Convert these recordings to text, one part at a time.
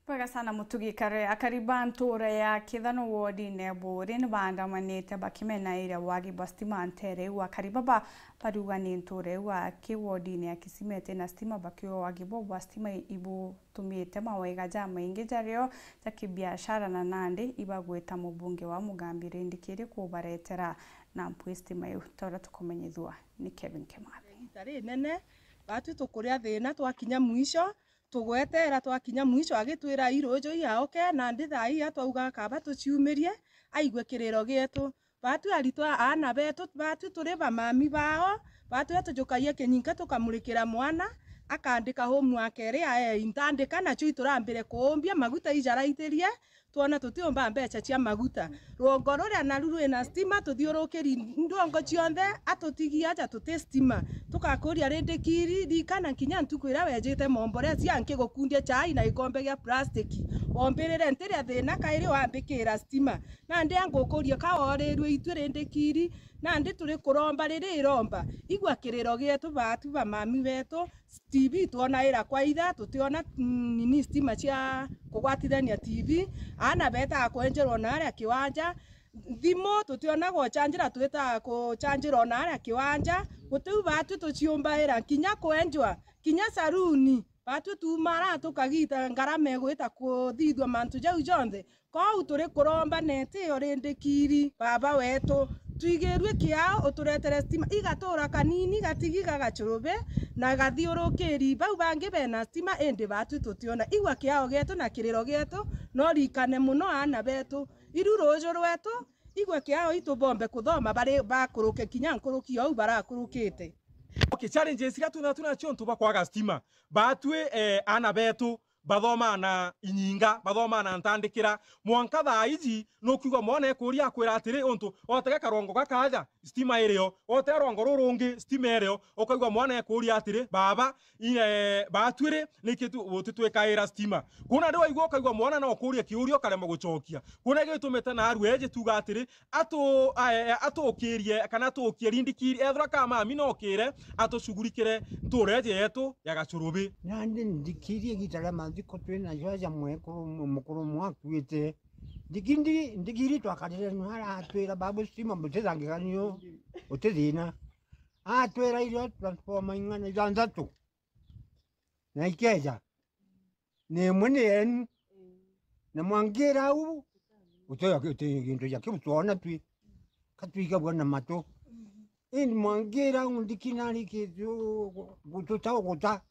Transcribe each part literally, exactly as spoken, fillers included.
Bwega sana Mutugi Kare. Akari ba ntuura ya Kithano wodine Buuri ni baandamanite bakimenaira wagi bwa stima ntere iu. Akari baba bariuga ni ntuura iu aki wodine ya Kisima iti na stima, bakiuga wagi bou bwa stima ibutumite mawega jamaingi jario ja kibiashara na nandi ibagwita mubunge wa Mugambi Rindikiri kubaretera na mpwi stima iu. Ta uria tukumenyithua ni Kevin Kimathi. Igita rinene, batwi tukuria thina twakinya mwisho, tugwetera twakinya mwisho, agitwira iruju iaoke, nandi thaa ii atwauga akaba tuciumirie, aigue kiriro gietu. Batwi aritwa aana betu, batwi turi bamami bao, batwi atujukagia kinyinka tukamurikira mwana, akandika homework iria, ee, intandika, nacio iturambire kuumbia, maguta ijaraitirie, twona tutiumba mbeca cia maguta. Rwongo ruria naru rwina stima, tuthiurukiri ndwongo cionthe, atutigia aja tuti stima. Tugakuria Rindikiri, rikana kinya ntuku iria wejite momborea cia nkigukundia chai na gikombe gia plastic. Wombirire ntiria thina kairi wambikira stima. Nandi angukuria ka worirue itwi Rindikiri, nandi turi kuromba riri iromba. Igua kiriro gietu batu bamami betu, T V twona ira kwa itha, tutiona, mm, nini stima cia kugwatithania T V. Aana betaga kwenjerwa na aria kiwanja. Thimu tutiona gochanjira, twitaga kuchanjirwa na aria kiwanja. Gutiu batu tuciumbaira, kinya kwenjwa, kinya saruni. Batu tumara tukagita ngarama igwita kuthithua mantu jau jonthe. Kou turi kuromba na itio Rindikiri, Baba wetu, twigirue kiao, uturetere stima, igatura kanini gatigi ga Gachurubi na gathiurukiri. Bau bangi bena stima, indi batu tutiona. Igua kiao gietu na kiriro gietu, no rikane muno aana betu. Iru ruju rwetu, igua kiao itu bombe kuthoma bari bakuruke kinya nkuruki ou barakurukite. Okay, challenges iria twina, twinacio ntu bwa kwaga stima. Batwi, eh, aana betu bathomaa na inyinga, bathomaa na ntandikira. Mwanka thaa iji nukwigua mwana ekuria akwira atiri, untu otega karongo gakaja, stima irio, otega rwongo rurungi, stima irio, ukaigua mwana ekuria atiri, "Baba, i-, eh, batwiri, niki tu-, utitwikaira stima?" Kuna ndi waigua ukaigua mwana no ukuria kiuria ukaremwa gucokia. Kuna gitumite narua eji tuga atiri, atu-, a-, e-, atukirie kana atukie Rindikiri, ethirwa ka mami nokire atucugurikire ntuura iji yetu ya Gachurubi. Nandi ndikirie igita ria mathiko twina jo ja mwekuru, mukuru umwe akuite. Ndikindi-, Ndikiri twakarire nwe aratwira, "Babu stima butithangikanio, uti thina." Atwira irio transformer ing'ana ithanthatu. Na ikeja, ni imwe ni yenu. Na mwangira au, uti, uti gintu ja kiu twona twi, ka twigagua na matu. Indi mwangira au ndikina arikitie gututa uguta.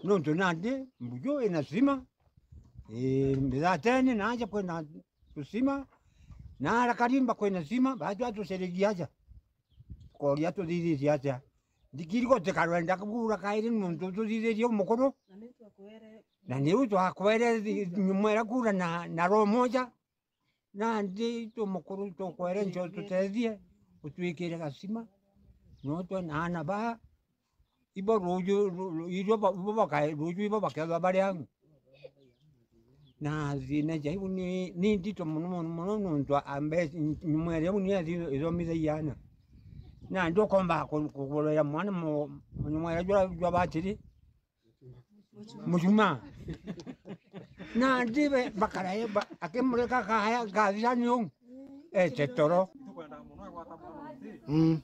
Nontu nandi mbuju ina stima. Ii, mbithatene naja kwina tusima. Na ara karimba kwina stima, batu atucirigia aja. Tukoria tuthithitie atia? Ndikiri gutika rwenda kuura kairi nontu tuthithitie umukuru. Na niu twakwere thi-, nyuma iria kuura na, na roho moja. Nandi tu mukuru tukwere njo tutethie, utwikire gasima. No twena aana ba, ibo ruju, ru-, ru-, irio ba, ibo baka-, ruju ibo bakethwa bari angu. Na thina ja iu ni, ni ndito mono, mono, mono, nontu a mbe-, nyuma iria iu ni athi ithomithagia aana. Nandi ukomba ku-, kugurira mwana mu-, nyuma iria jwa, jwa batiri, mucuma. Nandi be, bakara e, ba-, akimurika kaya, gathira ni uu. Ete toro. Mm.